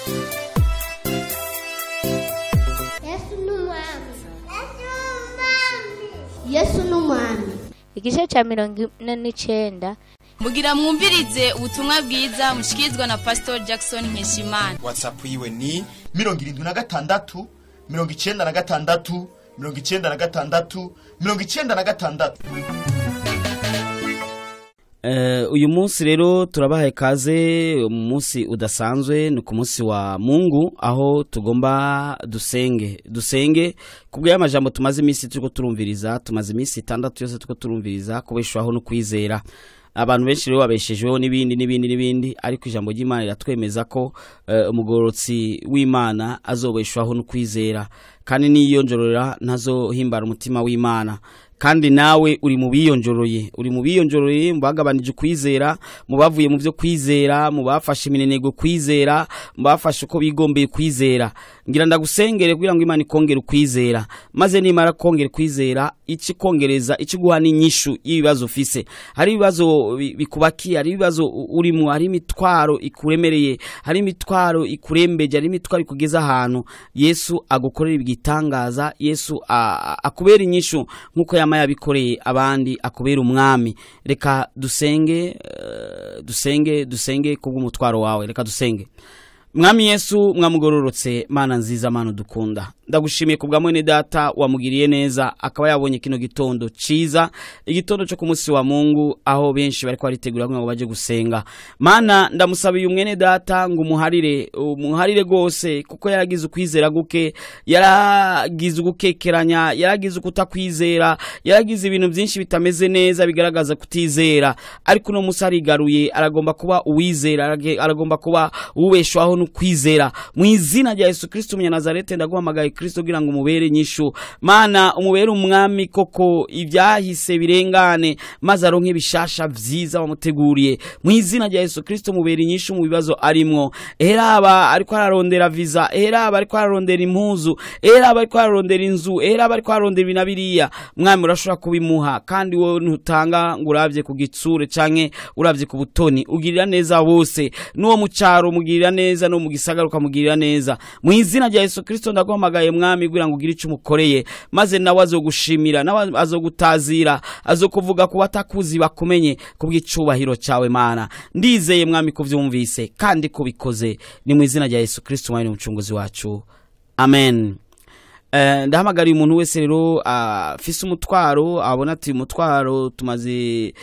Yesu ni umwami. Yesu ni umwami. Igice cya 49. Mugira mwumvirize ubutumwa bwiza mushikirizwa na Pastor Jackson Nkeshimana. WhatsApp yiwe ni 76 96 96 96. Uyu munsi rero turabahaye kaze, umunsi udasanzwe, ni ku munsi wa Mungu aho tugomba dusenge kubwo amajambo tumaze iminsi turiko turumviriza, tumaze iminsi 6 yose turiko turumviriza kubeshwaho no kwizera. Abantu benshi rero babeshejweho n'ibindi n'ibindi n'ibindi, ariko ijambo ry'Imana riratwemeza ko umugororotsi w'Imana azobeshwaho no kwizera, kandi niyonjorora ntazohimbara umutima w'Imana. Kandi nawe uri mu biyonjoroye, uri mu biyonjoroye, mu bagabanije kwizera, mu bavuye mu byo kwizera, mu bafashe iminenego kwizera, mu bafashe uko bigombeye kwizera. Ngira ndagusengere kugira ngo Imana ikongere kwizera, maze nimara kongera kwizera ikikongereza ikiguha n'inyishu y'ibibazo ufise. Hari ibibazo bikubakiye, hari ibibazo urimo, hari imitwaro ikuremereye, hari imitwaro ikurembeje, hari imitwaro ikugeza ahantu. Yesu agukorera ibigitangaza, Yesu akubera inyishu nkuko yama yabikoreye abandi, akubera umwami. Reka dusenge, dusenge, dusenge kubw'umutwaro wawe. Reka dusenge. Mwami Yesu, mwamugororotse, Mana nziza, Mana dukunda, ndagushimiye kubwa mwene data wamugiriye neza akaba yabonye kino gitondo ciza, igitondo cyo ku munsi wa Mungu aho benshi bariko baritegura ngo baje gusenga. Mana, ndamusabiye umwene data ngo umuharire, umuharire gose, kuko yaragize ukwizera guke, yaragize ugukekeranya, yaragize ukutakwizera, yaragize ibintu byinshi bitameze neza bigaragaza kutizera, ariko no musa arigaruye, aragomba kuba uwizera, aragomba kuba ubeshwaho no kwizera. Mu izina rya Yesu Kristo umunyanazarete, ndaguhamagaye Kristo kugira ngo umubere nyishu. Mana, umubere umwami koko, ibyahise birengane, maze aronke ibishasha vyiza wamuteguriye. Mu izina rya Yesu Kristo mubere inyishu mu bibazo arimwo. Eraba ariko ararondera visa, eraba ariko ararondera impuzu, eraba ariko ararondera inzu, eraba ariko ararondera ibinabiriya. Mwami, urashobora kubimuha, kandi wowe ntutanga ngo uravye ku gitsure canke uravye ku butoni. Ugirira neza bose, n'uwo mu caro umugirira neza, no mu gisagara ukamugirira neza. Mu izina rya Yesu Kristo ndaguhamagaye mwami kugira ngo ugire ico umukoreye, maze nawe azogushimira, nawe azogutazira, azokuvuga ku batakuzi bakumenye kubw'icubahiro cyawe. Mana, ndizeye mwami kuvyumvise kandi kubikoze. Ni mu izina rya Yesu Kristo mwami n'umucunguzi wacu, amen. Ndahamagariye umuntu wese rero afise umutwaro, abona ati umutwaro tumaze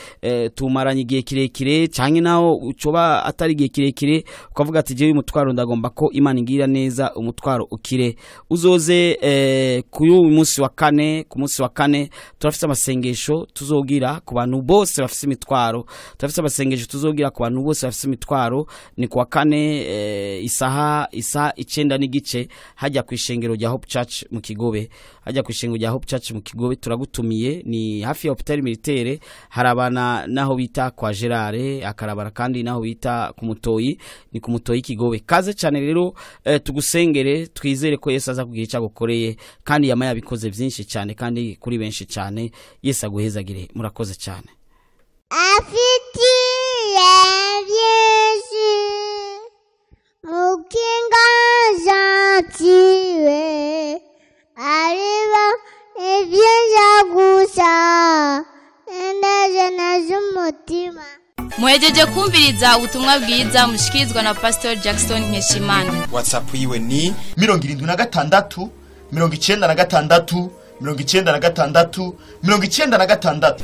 tumaranye igihe kirekire, canke naho ucoba atari igihe kirekire, ukavuga ati jewe umutwaro ndagomba ko Imana ingira neza umutwaro ukire. Uzoze ku munsi wa kane, ku munsi wa kane turafise amasengesho tuzogira ku bantu bose bafise imitwaro, turafise amasengesho tuzogira ku bantu bose bafise imitwaro. Ni ku wa kane isaha 9:15 hajya ku ishengero rya Hope Church mu Kigobe, hajya ku ishengero rya Hope Church mu Kigobe. Turagutumiye, ni hafi ya Hopital Militaire, harabana naho bita kwa Gerard, akarabara kandi naho bita ku Mutoyi, ni ku Mutoyi Kigobe. Kaze cyane rero, tugusengere, twizere ko Yesu aza kugira icyo agukoreye, kandi yama yabikoze byinshi cyane kandi kuri benshi cyane. Yesu aguhezagire, murakoze cyane. Afitiye byinshi mukinga zantiwe, ariba ibyiza gusa indajana z'umutima. Muhejeje kumviriza ubutumwa bwiza mushikirizwa na Pastor Jackson Nkeshimana. WhatsApp yiwe ni 76 96 96 96.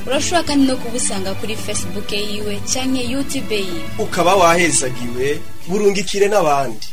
Urashobora kandi no kubusanga kuri Facebook yiwe canke YouTube yiwe. Ukaba wahezagiwe, burungikire n'abandi.